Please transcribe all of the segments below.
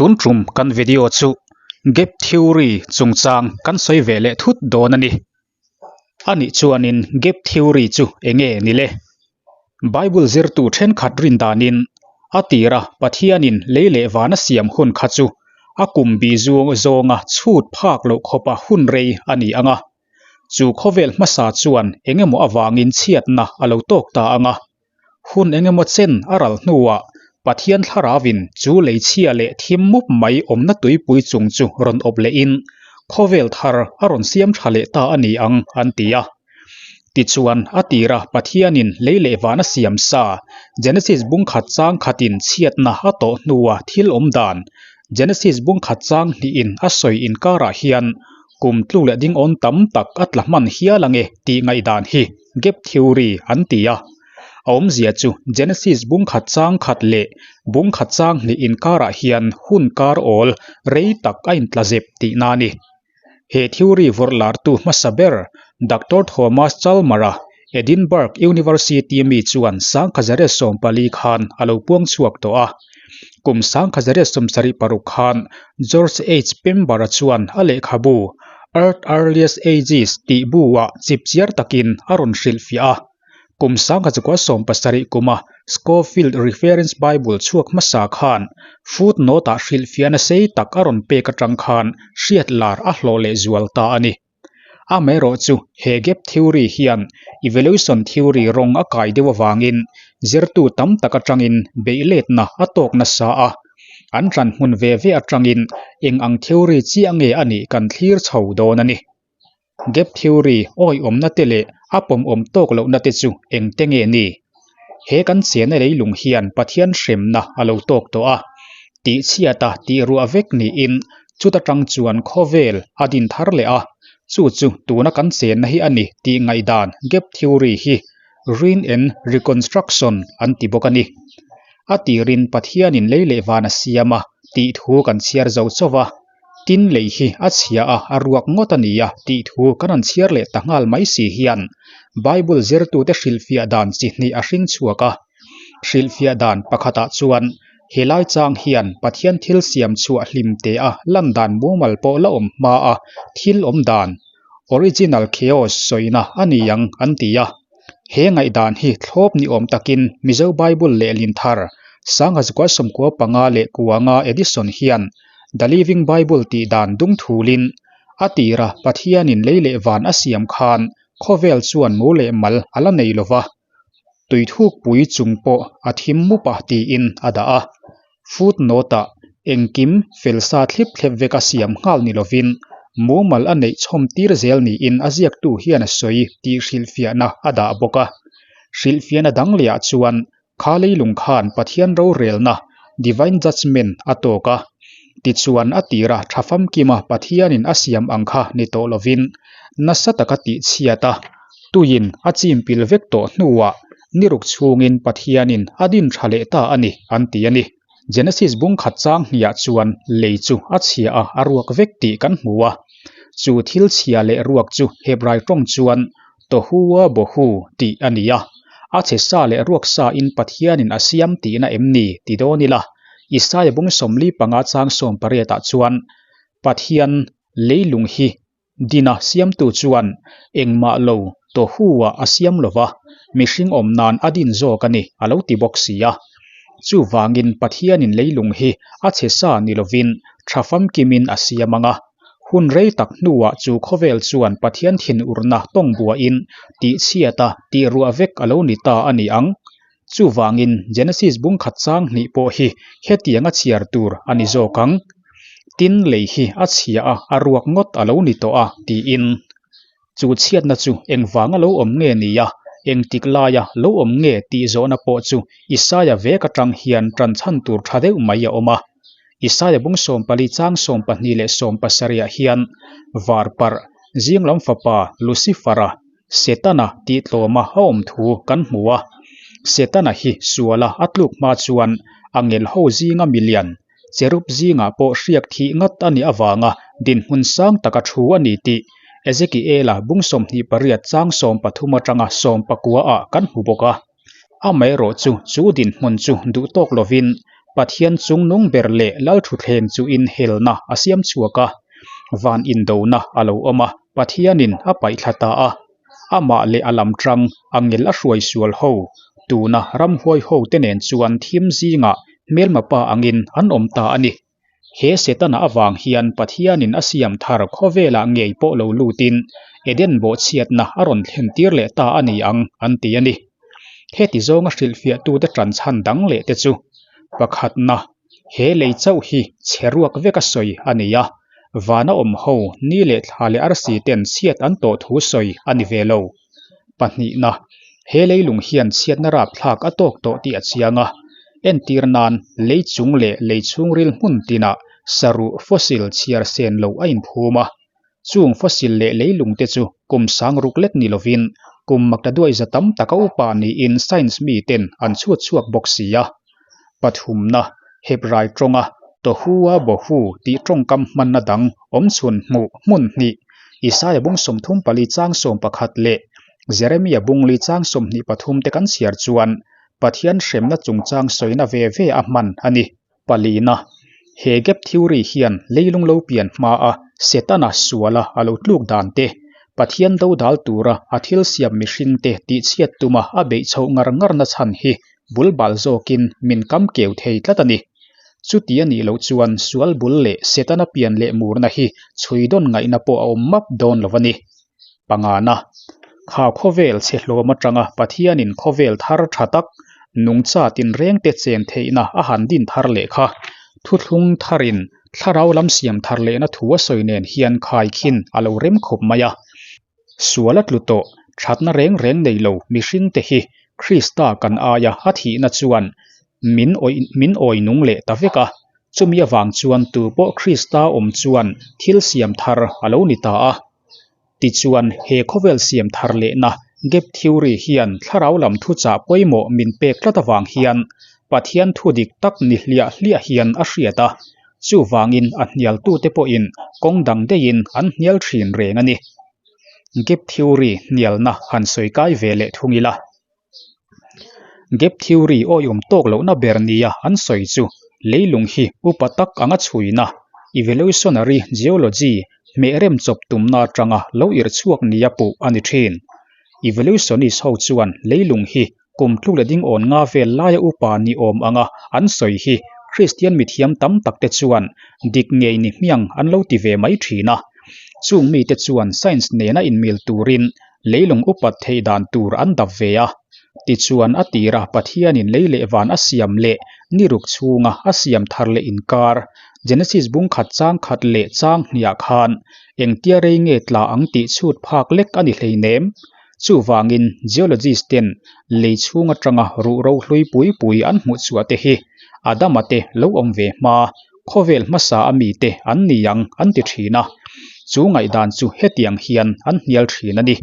Tun tum kan video chu Gap Theory chungchang kan sawi ve leh thut dawn a ni. A nih chuanin Gap Theory chu eng nge ni le? Bible zirtu thenkhat rin danin a tira Pathianin lei leh vana siam hun kha chu a kum bi zawnga chhut phak loh khawpa hun rei a ni ang a. Chu khawvel hmasa chuan eng emaw avangin chhiatna a lo tawk ta ang a. Hun eng emaw chen a ral hnuah Pathian thlarauin chu lei chhia leh thim mup mai awmna tuipui chung chu rawn awp lehin khawvel thar a rawn siam tha leh ta a ni ang an ti a. Tichuan, a tira Pathianin lei leh van a siam sa, Genesis bung khat chang khatin chhiatna a tawh hnua thil awm dan, Genesis bung khat chang hnihin a sawi inkarah hian kum tluk leh dingawn tam tak a tla hman hial ange tih ngaihdan hi Gap Theory an ti a. A awmzia chu Genesis bung khat chang khat leh bung khat chang hnih inkarah hian hun kar awl rei tak a intla zep tihna a ni. He theory vawrh lartu hmasa ber Doctor Thomas Chalmer-a Edinburgh University mi chuan 1940 khan a lo puang chhuak tawh a. Kum 1976 khan George H. Pember-a chuan a lehkhabu Earth Earliest Ages tih bu-ah chipchiar takin a rawn hrilhfiah a. Kum 1970 kuma Scofield Reference Bible chhuak hmasa khan footnote-ah hrilhfiahna sei tak a rawn pek atang khan hriat lar a hlawh leh zual ta a ni. Amaherawhchu he gap theory hian evolution theory rawng a kai deuh avangin zirtu tam tak atangin beihletna a tawk nasa a, an ṭan hmun ve ve atangin eng ang theory chiah nge a nih kan thlir chho dawn a ni. Gap theory awiawmna te leh a pawmawm tawk lohna te chu eng te nge ni? He kan chena leilung hian Pathian hremna a lo tawk tawh a, tihchhiata tihruah vek niin chuta tang chuan khawvel a din thar leh a, chu chu tuna kan chenna hi a ni tih ngaihdan gap theory hi Ruin and Reconstruction an ti bawk a ni. A tirin Pathianin lei leh van a siam a tih thu kan chhiar zo chauh va. Tin lei hi a chhia a, a ruak ngawt a nia tih thu kan rawn chhiar leh ta nghal mai si hian Bible zirtute hrilhfiah dan chi hnih a hring chhuak a. Hrilhfiah dan pakhatah chuan helai chang hian Pathian thil siam chhuah hlim te a lan dan mumal pawh la awm hma a thil awm dan, original chaos, sawina a ni ang an ti a. He ngaihdan hi thlawp ni awm takin Mizo Bible lehlin thar Sangha 95 leh kuanga edition hian The Living Bible tih dan dung thulin a tira Pathianin lei leh van a siam khan khawvel chuan mu leh mal a la nei lo va, tuithukpui chung pawh a thim mup a tiin a dah a. Footnote-ah engkim fel sa thlip thlep vek a siam nghal ni lovin mumal a neih chhawm tir zel niin a ziaktu hian a sawi tih hrilhfiahna a dah bawk a. Hrilhfiahna dang lehah chuan Kha leilung khan Pathian rorelna, divine judgement, a tawk a. Tichuan a tira tha famkima Pathianin a siam ang kha ni tawh lovin nasa taka tihchhiat a, tuiin a chimpil vek tawh hnuah niruk chhungin Pathianin a din tha leh ta a ni an ti a ni. Genesis bung khat chang hniah chuan lei chu a chhia a, a ruak vek tih kan hmu a. Chu thil chhia leh ruak chu Hebrai tawng chuan Tohua bohu tih a ni a, a chhe sa leh ruak sa in Pathianin a siam tihna em ni ti dawn ila, Isaia bung 45 chang 18 ah chuan Pathian leilung hi dina siamtu chuan engmah lo Tohua a siam lova, mihring awm nan a din zawk a ni a lo ti bawk si a. Chuvangin Pathianin leilung hi a chhe sa ni lovin tha famkimin a siam ang a. Hun rei tak hnuah chu khawvel chuan Pathian thinurna tawng buain tihchhiata tihruah vek a lo ni ta a ni ang. Chuvangin Genesis bung khat chang hnih pawh hi hetianga chhiar tur a ni zawk ang. Tin, lei hi a chhia a, a ruak ngawt a lo ni tawh a, tiin. Chu chhiatna chu engvanga lo awm nge nia, engtik laia lo awm nge tih zawhna pawh chu Isaia vek atang hian tan chhan tur tha deuh mai a awm a. Isaia bung 14 chang 12 leh 17 ah hian varparh zinglam fapa Lucifer-a, Setana tih tlawma a awm thu kan hmu a. Setana hi suala a tluk hma chuan a ngelho zinga milian, Cherub zingah pawh hriak thih ngat a nih avanga dinhmun sang taka thu a ni tih Ezekiela bung 28 chang 13 atanga 19 ah kan hmu bawk a. Amaherawhchu chu dinhmun chu duh tawk lovin Pathian chungnung ber leh Lalthutthleng chu inhelna a siam chhuak a, van indona a lo awm a, Pathianin a paihthla ta a. Amah leh a lam tang angel a hruai sual ho, tuna ramhuai ho te nen chuan thim zingah hmelma pa angin an awm ta a ni. He Setana avang hian Pathianin a siam thar khawvelah ngei pawh lo lutin Eden bawhchhiatna a rawn thlen tir leh ta a ni ang an ti a ni. Heti zawnga hrilhfiahtute tan chhan dang leh te chu pakhatna, he lei chauh hi chhe ruak veka sawi a ni a, vana awm ho ni leh thla leh arsi ten chhiat an tawh thu sawi a ni ve lo. Pahnihna, he leilung hian chhiatna rapthlak a tawk tawh tih a chiang a. Entir nan, lei chung leh lei chhungril hmun tinah saruh fossil chhiar sen loh a inphum a. Chung fossil leh leilung te chu kum sang ruk lek ni lovin kum maktaduai za tam taka upa niin science miten an chhut chhuak bawk si a. Pathumna, Hebrai tawnga Tohua Bohu tih tawngkam hmanna dang awmchhun hmuh hmun hnih, Isaia bung 34 chang 11 leh Jeremia bung li chang 23 te kan chhiar chuan Pathian hremna chungchang sawina ve ve a hman a ni. Palina, He gap theory hian leilung lo pian hmaa Setana suala a lo tluk dan te, Pathian dodal tura a thil siam mihringte tihchhiat tuma a beih chhoh ngar ngarna chhan hi bul bal zawkin min kam keu thei tlat a ni. Chuti a nih loh chuan sual bul leh Setana pian leh murna hi chhui dawn ngaihna pawh a awm map dawn lo a ni. Pangana, Kha khawvel chhe hlawm atanga Pathianin khawvel thar tha tak, nungcha tinrengte chen theihna a han din thar leh kha. Thuthlung tharin thlarau lam siam thar lehna thu a sawi nen hian khaikhin a lo rem khawp mai a. Sual a tlu tawh, thatna reng reng nei lo mihringte hi Krista kan aia a thihna chuan min min awi nung leh ta vek a. Chumi avang chuan tu pawh Krista awm chuan thil siam thar a lo ni ta a. Tichuan, he khawvel siam thar lehna gap theory hian thlarau lam thuchah pawimawh min pek tlat avang hian Pathian thu dik tak ni hliah hliah hian a hriat a, chuvangin a hnialtute pawhin kawng dang deihin an hnial thin reng a ni. Gap theory hnialna han sawi kai ve leh thung ila. Gap theory awiawm tawk lohna ber nia an sawi chu leilung hi upa tak anga chhuina, evolutionary geology, hmeh rem chawp tumna atanga lo irh chhuak nia puh a ni thin. Evolutionist ho chuan leilung hi kum tluk leh ding awn nga vel laia upa ni awm anga an sawi hi Kristian mithiam tam tak te chuan dik ngei ni hmiang an lo ti ve mai thin a. Chung mite chuan science nena inmil turin leilung upat theih dan tur an dap ve a. Tichuan a tira Pathianin lei leh van a siam leh ni ruk chhunga a siam thar leh inkar, Genesis bung khat chang khat leh chang hniah khan engtia rei nge tla ang tih chhut phak lek a ni hleinem. Chuvangin geologist ten lei chhung atanga ruh ro hlui pui pui an hmuh chhuah te hi Adama te lo awm ve hma, khawvel hmasa a mi te an ni ang an ti thin a. Chu ngaihdan chu hetiang hian an hnial thin a ni.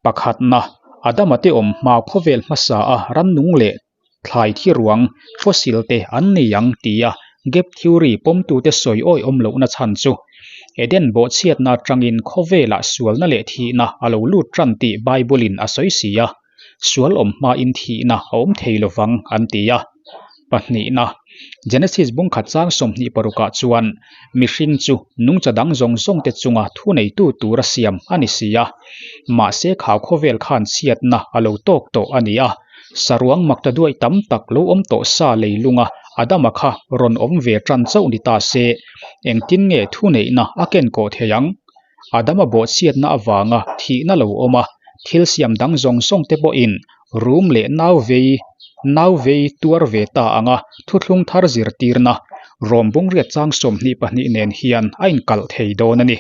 Pakhatna, Adama te awm hma khawvel hmasa a rannung leh thlai thi ruang, fossil te an ni ang tia gap theory pawmtute sawi awihawm lohna chhan chu Eden bawhchhiatna atangin khawvelah sualna leh thihna a lo lut tan tih Bible-in a sawi si a, sual awm hmain thihna a awm thei lovang an ti a. Pahnihna, Genesis bungkhat chang 26 ah chuan mihring chu nungcha dang zawng zawng te chunga thuneitu tura siam a ni si a, mahse khau khawvel khan chhiatna a lo tawk tawh a ni a. Saruang makta duai tam tak lo awm tawh sa leilunga Adama kha rawn awm ve tan chauh ni ta se, engtin nge thuneihna a ken kawh thei ang? Adama bawhchhiatna avanga thihna lo awm a, thil siam dang zawng zawng te pawhin rum leh nau vei nau vei tuar ve ta anga thuthlung thar zirtirna Rom bungriat chang 22 nen hian a inkalh thei dawn a ni.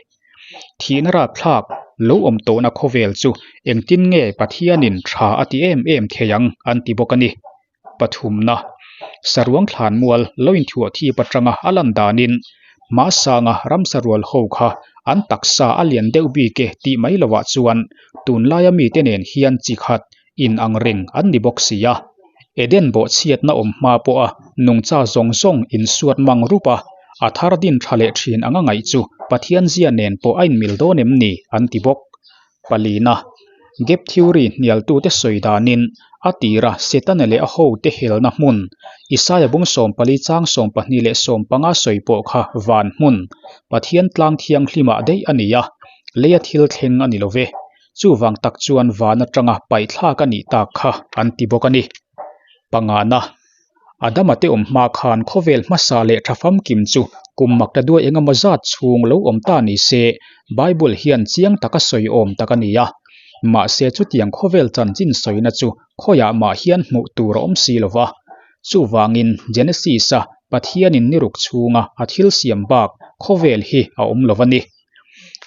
Thihna rapthlak lo awm tawhna khawvel chu engtin nge Pathianin tha a ti em em thei ang an ti bawk a ni. Pathumna, Saruang thlanmual lo inthuah thip atanga a lan danin hmasanga ramsarual ho kha an taksa a lian deuh bik e tih mai lovah chuan tunlaia mite nen hian chi khat in ang reng an ni bawk si a. Eden bawhchhiatna awm hma pawha nungcha zawng zawng insuat mang rup a, a thar din tha leh thin anga ngaih chu Pathian zia nen pawh a inmil dawn em ni an ti bawk. Palina. Gap theory hnialtute sawi danin a tira Setana leh a hote helna hmun, Isaia bung 14 chang 12 leh 15 sawi pawh kha van hmun, Pathian tlang thianghlimah daih a ni a, leia thil thleng a ni lo ve. Chuvang tak chuan van atanga paihthlak a nih tak kha an ti bawk a ni. Pangana. Adama te awm hma khan khawvel hmasa leh tha famkim chu kum makta duai engemaw zat chhung lo awm ta ni se, Bible hian chiang taka sawi awm tak a ni a. Mahse chutiang khawvel chanchin sawina chu khawiah mah hian hmuh tur a awm si lo va. Chuvangin Genesis-a Pathianin ni ruk chhunga a thil siam bak khawvel hi a awm lo va ni.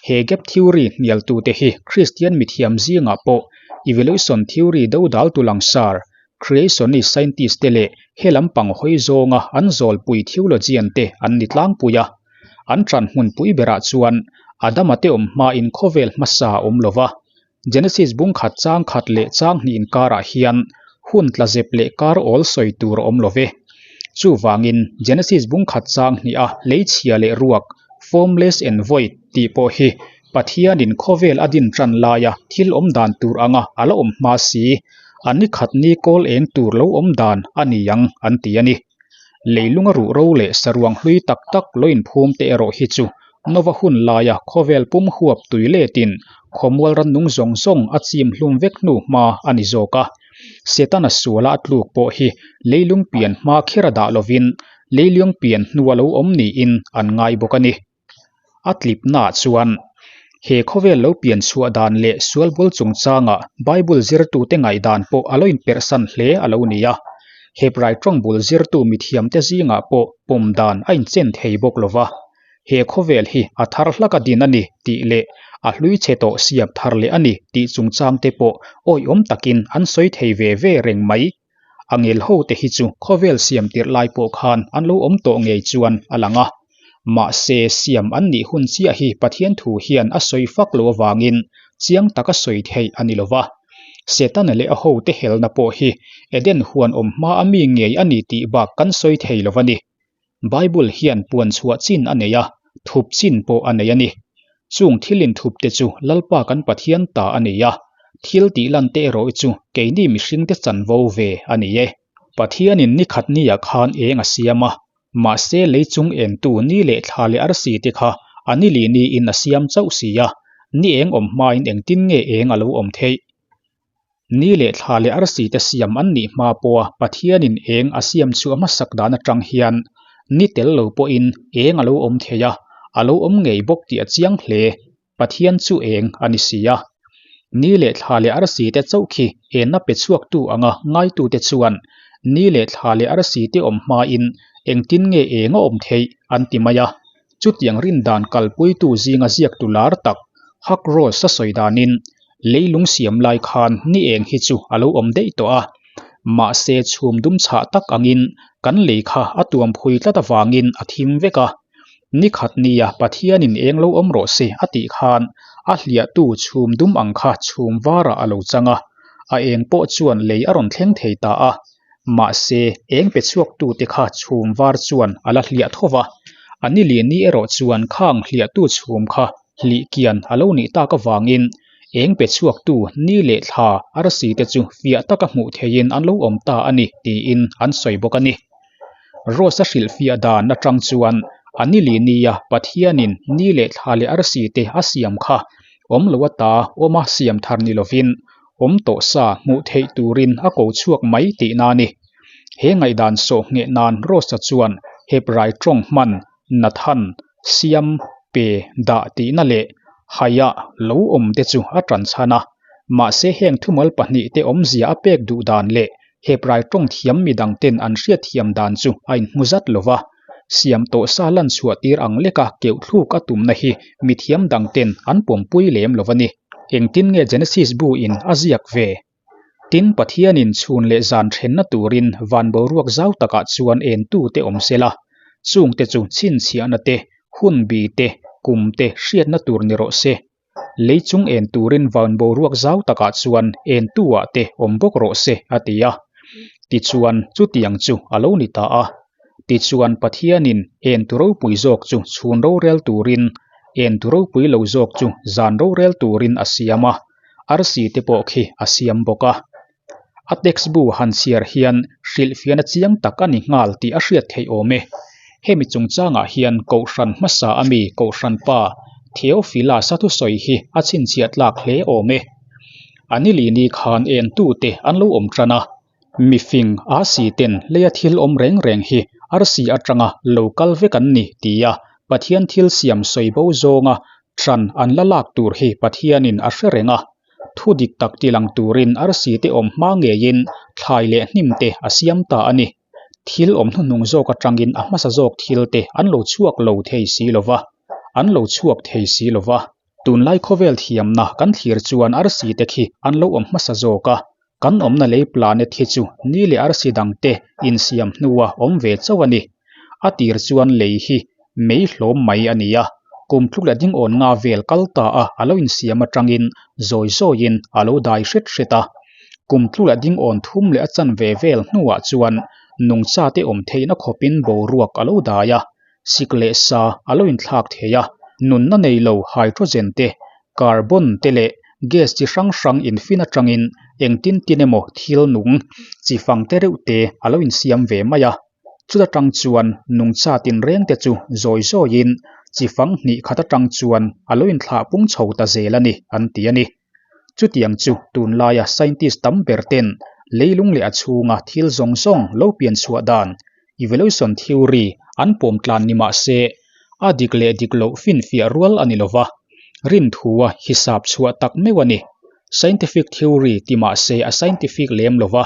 He gap theory hnialtute hi Kristian mithiam zingah pawh evolution theory dodaltu langsar Creationist scientist te leh he lampang hawi zawnga an zawlpui theologian te an ni tlangpui a. An ṭan hmunpui berah chuan Adama te awm hmain khawvel hmasa a awm lo va. Genesis bung khat chang khat leh chang hnih inkarah hian hun tla zep leh kar awl sawi tur a awm lo ve. Chuvangin Genesis bung khat chang hniha leichhia leh ruak, formless and void, tih pawh hi Pathianin khawvel a din tan laia thil awm dan tur anga a la awm hma si, a ni khat ni kawl eng tur lo awm dan a ni ang an ti a ni. Leilunga ruh ro leh saruang hlui tak tak lo inphum te erawh hi chu Nova hun laia khawvel pum huap tui letin khawmual rannung zawng zawng a chim hlum vek hnu hma a ni zawk a. Setana suala a tluk pawh hi leilung pian hma kher a dah lovin leilung pian hnua lo awm niin an ngai bawk a ni. A tlipnaah chuan he khawvel lo pian chhuah dan leh sual bul chungchanga Bible zirtute ngaihdan pawh a lo inperhsan hle a lo ni a. Hebrai tawng bul zirtu mithiamte zingah pawh pawm dan a inchen thei bawk lo va. He khawvel hi a thar hlaka din a ni tih leh a hlui chhe tawh siam thar leh a ni tih chungchangte pawh awihawm takin an sawi thei ve ve reng mai. A ngel ho te hi chu khawvel siam tirh lai pawh khan an lo awm tawh ngei chuan a lang a. Mahse, siam an nih hun chiah hi Pathian thu hian a sawi fak lo avangin chiang taka sawi theih a ni lo va. Setana leh a hote helna pawh hi Eden huan awm hma a mi ngei a ni tih bak kan sawi thei lo va ni. Bible hian puan chhuah chin a nei a, thup chin pawh a nei a ni. Chung thil inthup te chu Lalpa kan Pathian ta a ni a, thil tih lan te erawh chu keini mihringte chanvo ve a ni e. Pathianin ni khat niah khan eng a siam a, mahse lei chung engtu ni leh thla leh arsi te kha a ni lih niin a siam chauh si a, ni eng awm hmain engtin nge eng a lo awm theih? Ni leh thla leh arsi te siam an nih hma pawha Pathianin eng a siam chu a hmasak dan atang hian ni tel lo pawhin eng a lo awm thei a, a lo awm ngei bawk tih a chiang hle. Pathian chu eng a ni si a. Ni leh thla leh arsi te chauh khi enna pe chhuaktu anga ngaitute chuan ni leh thla leh arsi te awm hmain engtin nge eng a awm theih an ti mai a. Chutiang rindan kalpuitu zinga ziaktu lar tak Hak Rose a sawi danin Leilung siam lai khan ni eng hi chu a lo awm daih tawh a, mahse chhum dum chhah tak angin kan lei kha a tuam phui tlat avangin a thim vek a. Ni khat nia Pathianin eng lo awm rawh se a tih khan a hliahtu chhum dum ang kha chhum varah a lo chang a, a eng pawh chuan lei a rawn thleng thei ta a. Mahse, eng pe chhuaktute kha chhum var chuan a la hliah tho va, a ni lih ni erawh chuan khang hliahtu chhum kha hlih kian a lo nih tak avangin eng pe chhuaktu ni leh thla arsi te chu fiah taka hmuh theihin an lo awm ta a ni tiin an sawi bawk a ni. Rose-a hrilhfiah dan atang chuan a ni lih nia Pathianin ni leh thla leh arsi te a siam kha awm lo ata awma siam thar ni lovin awm tawh sa hmuh theih turin a ko chhuak mai tihna a ni. He ngaihdan sawh ngheh nan Rose-a chuan Hebrai tawng hman Nathan, siam, pe, dah tihna leh Haiah lo awm te chu a tan chhan a. Mahse heng thumal pahnihte awmzia a pek duh dan leh Hebrai tawng thiam midang ten an hriatthiam dan chu a inhmu zat lo va. Siam tawh sa lan chhuah tir ang leka keuh thluk a tumna hi mithiam dang ten an pawmpui lem lo va ni. Engtin nge Genesis bu in a ziak ve? Tin, Pathianin chhun leh zan thenna turin van boruak zau takah chuan entute awm sela, chungte chu chhinchhiahna te, hun bi te, kum te hriatna tur ni rawh se. Lei chung en turin van boruak zau takah chuan entu-ah te awm bawk rawh se, a ti a. Tichuan, chutiang chu a lo ni ta a. Tichuan, Pathianin entu ropui zawk chu chhun rorel turin, entu ropui lo zawk chu zan rorel turin a siam a. Arsi te pawh khi a siam bawk a. A text bu han chhiar hian hrilhfiahna chiang tak a ni nghal tih a hriat theih awm e. Hemi chungchangah hian Kohhran hmasa a mi Kohhran pa Theophilus-a thusawi hi a chhinchhiah tlak hle awm e. A nilini khan entute an lo awm tan a. Mifing Asi ten leia thil awm reng reng hi arsi atanga lo kal vek an ni tia Pathian thil siam sawi bo zawnga ṭan an la lak tur hi Pathianin a hre reng a. Thu dik tak tilang turin arsi te awm hma ngeiin thlai leh hnim te a siam ta a ni. Thil awm hnuhnung zawk atangin a hmasa zawk thil te an lo chhuak lo thei si lo va, an lo chhuak thei si lo va. Tunlai khawvel thiamna kan thlir chuan arsi te khi an lo awm hmasa zawk a, kan awmna lei planet hi chu ni leh arsi dang te insiam hnua awm ve chauh a ni. A tir chuan lei hi mei hlawm mai a ni a, kum tluk leh dingawn nga vel kal ta a a lo insiam atangin zawi zawiin a lo dai hret hret a. Kum tluk leh dingawn thum leh a chanve vel hnuah chuan nungcha te awm theihna khawpin boruak a lo dai a, sik leh sa a lo inthlak thei a, nunna nei lo hydrogen te, carbon te leh gas chi hrang hrang infin atangin engtin tin emaw thil nung chi fang te reuh te a lo insiam ve mai a. Chuta tang chuan nungcha tinreng te chu zawi zawiin chi fang hnih khat atang chuan a lo inthlah pung chho ta zel a ni an ti a ni. Chutiang chu tunlaia scientist tam ber ten leilung leh a chhunga thil zawng zawng lo pian chhuah dan, evolution theory, an pawm tlan ni mah se, a dik leh dik loh finfiah rual a ni lo va, rinthua hisap chhuah tak meuh a ni. Scientific theory ti mah se a scientific lem lo va,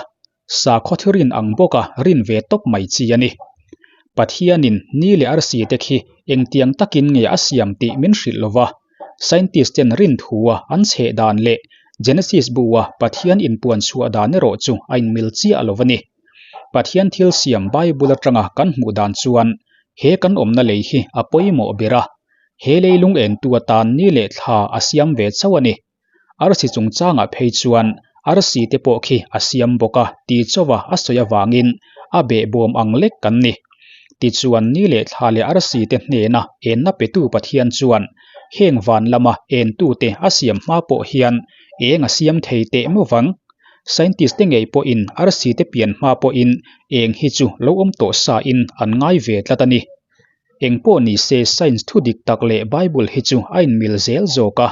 Sakhaw thirin ang bawka rin ve tawp mai chi a ni. Pathianin ni leh arsi te khi engtiang takin nge a siam tih min hrilh lo va, scientist ten rin thua an chheh dan leh Genesis bu-a Pathian inpuan chhuah dan erawh chu a inmil chiah lo a ni. Pathian thil siam Bible atanga kan hmuh dan chuan he kan awmna lei hi a pawimawh ber a, he leilung entu atan ni leh thla a siam ve chauh a ni. Arsi chungchangah phei chuan arsi te pawh khi a siam bawk a ti chauha a sawi avangin a behbawm ang lek kan ni. Tichuan ni leh thla leh arsi te hnena enna petu Pathian chuan heng van lama entute a siam hma pawh hian eng a siam thei teh maw vang? Scientist te ngei pawhin arsi te pian hma pawhin eng hi chu lo awm tawh sa in an ngai ve tlat a ni. Engpawh ni se science thu dik tak leh Bible hi chu a inmil zel zawk a,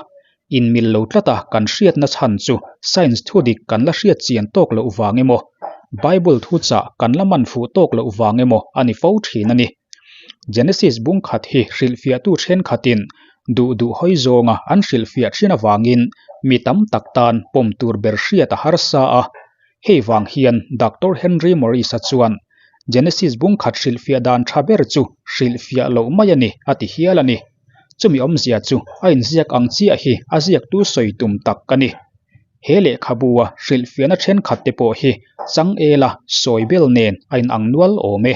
inmil lo tlata kan hriatna chhan chu science thu dik kan la hriat chian tawk loh vang emaw, Bible thu chah kan la man fuh tawk loh vang emaw a ni fo thin a ni. Genesis bung khat hi hrilhfiahtu thenkhatin duh duh hawi zawnga an hrilhfiah thin avangin mi tam tak tan pawm tur ber hriat a harsa a, Hei vang hian Doctor Henry Morris-a chuan Genesis bung khat hrilhfiah dan tha ber chu hrilhfiah loh mai a ni a ti hial a ni. Chumi awmzia chu a inziak ang chiah hi a ziaktu sawi tum tak a ni. He lehkhabu-a hrilhfiahna thenkhat te pawh hi changela sawi bel nen a inang nual awm e.